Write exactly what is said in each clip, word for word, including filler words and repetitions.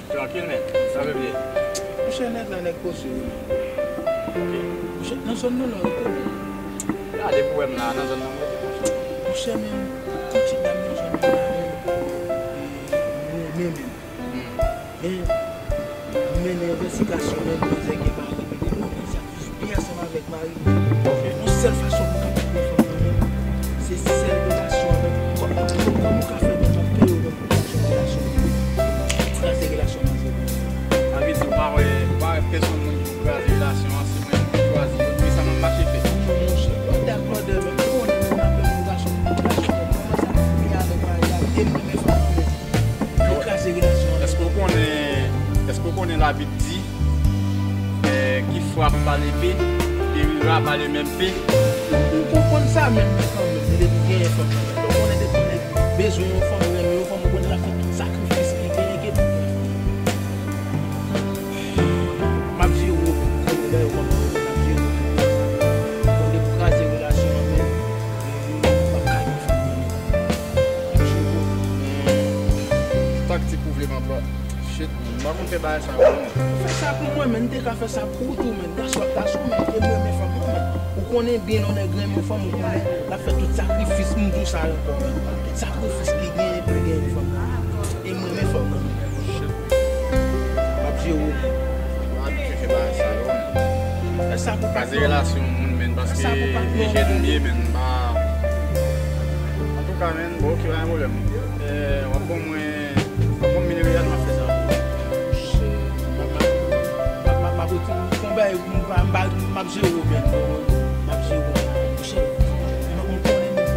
Trankil, men. Sa vle di? Monchè, nèg la, nèg poze, wi. Ok. Monchè, nan zòn nou la, ou konnen. Gade pou wè m la, nan zòn nan, mwen, monchè. Monchè, men, yon ti dam nan zòn nan la, men, e, m renmen, men. Hmm. Men, m mennen envestigasyon, men, manzè gen mari, men, li konnen sa. Byen ansanm avèk mari m. Ok. Yon sèl fason pou m kapab gen fanm nan men m, se sèl relasyon avèk, kò-, kò-, kòman ou ka fè menm ap peye w menm pou w pa jwenn relasyon, pou kraze relasyon manzè. Sa vle di ou pa wè, ou pa wè pèsonn moun ki pou kraze relasyon an, se mwen ki chwazi yo, men sa m ap mache fè. Non, monchè, lòdè ak lòdè, menm ou konnen menm m ap peye yon gason pou yon gason, menm kòman sa pou fini avèk mari a, e m renmen fanm nan men m. Yo kraze relasyon an. Èske w konnen, èske w konnen Labib di, eh, ki frap pa lepe, perira pa le menm pe? Ou, ou konprann sa menm, men kanmenm, depi w genyen fanm nan men, ou konnen depi nèg bezwen yon fanm, renmen yon fanm, ou konnen l ap fè tout sakrifis li genyen ke pou l fè. M ap jere w pou konnen lè yo konn mwen, m ap jere w pou konnen pou kraze relasyon an, men, eh, m ap ka gen fanm nan men. M ap jere w. Taktik ou vle m ap Shit, man, m pa konn fè bagay sa yo, non. Fè sa pou mwen, men. M te ka fè sa pou ou tou, men. Gason ak gason, men. E m renmen fanm nan, men. Ou konnen byen lè yon nèg renmen yon fanm, ou konnen l ap fè tout sakrifis, m di w sa ankò, men. Tout sakrifis li genyen pou l genyen fanm nan. E m renmen fanm nan, men. Shit. M ap jere w, men. M pa abitye fè bagay sa yo, men. Fè sa pou patnè w. Kraze relasyon moun, men, paske e jèn m ye, men, m pa. Antouka, men, bon, ok, pa gen pwoblèm. Eh, w ap ban mwen Bon, m vin reyèl, m ap fè sa pou ou. Shit, m ap, m ap, m ap, m ap, m ap retire w. Fè yon bagay, m pa, m pa, m ap jere w, men. M ap jere w, men. Monchè, m, m konnen, men,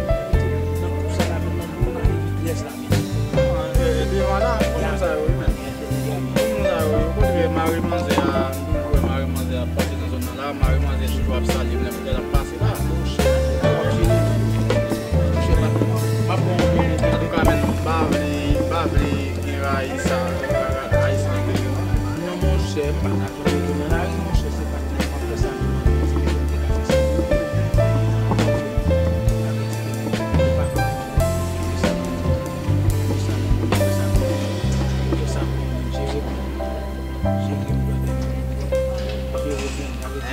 nan koup sa la, men, m ap gade vitrès la, men. Ah, eh, devan la, m konnen sa yo, wi, men. M konnen sa yo, wi. Kote mari manzè a, m toujou wè mari manzè a pase nan zòn nan la, mari manzè toujou ap salye m lè m ap pase la. Monchè, m ap jere w. Monchè, m ap, m ap ba w yon bon nouvèl. Antouka, men, m pa vle, m pa vle Gen Raïssa, Ra-, Ra-, Raïssa antre yo. Non, monchè, m pa ka tonbe tou nan lari, monchè, se pa tèlman fè sa, men, si m te ka fè sa pou ou,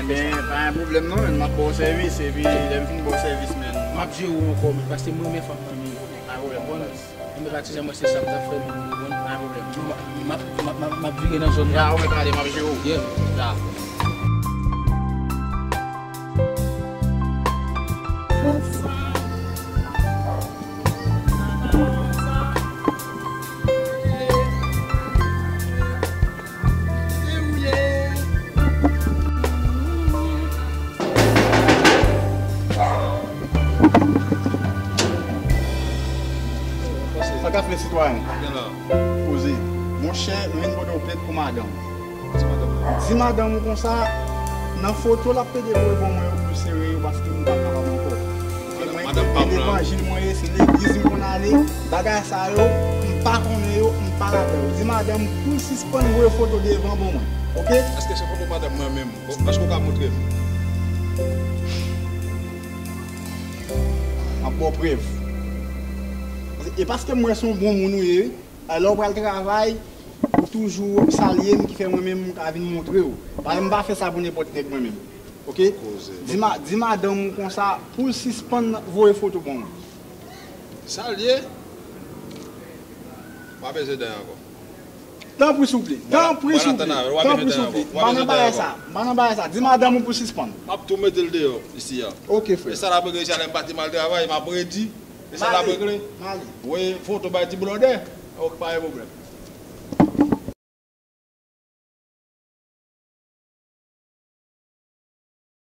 Enben, pa gen pwoblèm non, men, m ap ba w sèvis, epi lè m fin ba w sèvis, men, m ap jere w ankò, men, paske m renmen fanm nan, men. Pa gen pwoblèm, baz. Enben, patizan, mwen, se sa m t ap fè, men, ou konprann? Pa gen pwoblèm. M ap, m ap, m ap, m ap, m ap vire nan zòn nan. Ya, ou mèt ale, m ap jere w. Yeah. Ya. Sa k ap fèt, sitwayen? Gen la. Poze. Monchè, m vin pote w plent pou madanm. Di madanm ou konsa, nan foto l ap pede voye ban mwen yo pou sere yo paske m pa kapab ankò. Oke, mwen, se levanjil mwen ye, se legliz m konn ale, bagay sa yo, m pa konnen yo, m pa ladan yo. Di madanm pou l sispann voye foto devan ban mwen, oke? Èske se foto madanm mwen menm? Èske w ka montre m? M ap ba w prèv. E paske m wè se yon bon moun ou ye, wi. Lè w pral travay, ou toujou salye m, ki fè mwen menm m ka vin montre w. Paske m pa fè sa pou nenpòt nèg mwen menm. Oke? Koze. Di ma-, di madanm ou konsa pou l sispann voye foto ban mwen. Salye? Pa peze dèyè ankò. Tanpri, souple. Tanpri, souple. Tanpri, souple. M pa nan bagay sa. M pa nan bagay sa. Di madanm ou pou sispann. M ap tou mete l deyò isi a. Oke, frè. E sa l ap regle isi a, lè m pati m al travay, m ap redi. E sa l ap regle. M ale. Voye foto bay ti blòdè. Ok, pa gen pwoblèm.